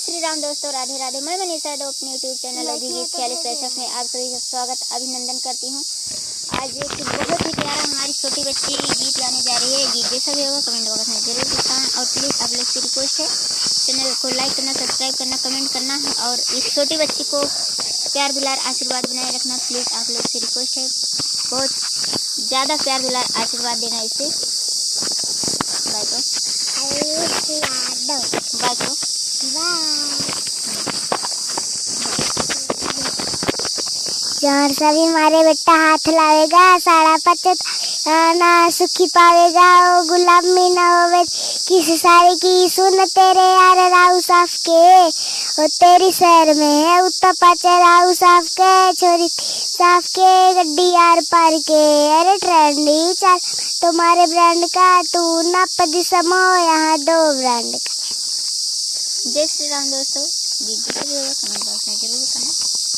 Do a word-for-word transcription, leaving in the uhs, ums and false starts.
श्री राम दोस्तों, राधे राधे। मैं मनीषा यादव अपने YouTube चैनल अभी गीत ख्याली स्पेशल्स में आप सभी का स्वागत, अभिनंदन करती हूँ। आज एक बहुत ही प्यारा हमारी छोटी बच्ची गीत गाने जा रही है। गीत जैसा भी होगा कमेंट बॉक्स में जरूर लिखना है और प्लीज आप लोग से रिक्वेस्ट है, चैनल को लाइक करना, सब्सक्राइब करना, कमेंट करना है और इस छोटी बच्ची को प्यार दुलार आशीर्वाद बनाए रखना। प्लीज आप लोग से रिक्वेस्ट है, बहुत ज़्यादा प्यार दुलार आशीर्वाद देना इसे। बाय को। आयुष यादव। बाय को। बाय। जौन सा भी मारे बेटा हाथ लावेगा, साला पचत आना सुखी पावेगा। ओ गुलामी ना होवे किस सारी की, सुन तेरे यार राहू साफ के। ओ तेरी शहर में है उत्ता पाचा राहू साफ के, छोरी साफ के गड्डी यार पार के। अरे ट्रेंडी चाल तुम्हारे ब्रांड का, तू नाप दिसमो यहाँ दो ब्रांड का। जय श्री राम दोस्तों, गीत जैसे भी होगा कमेंट बॉक्स में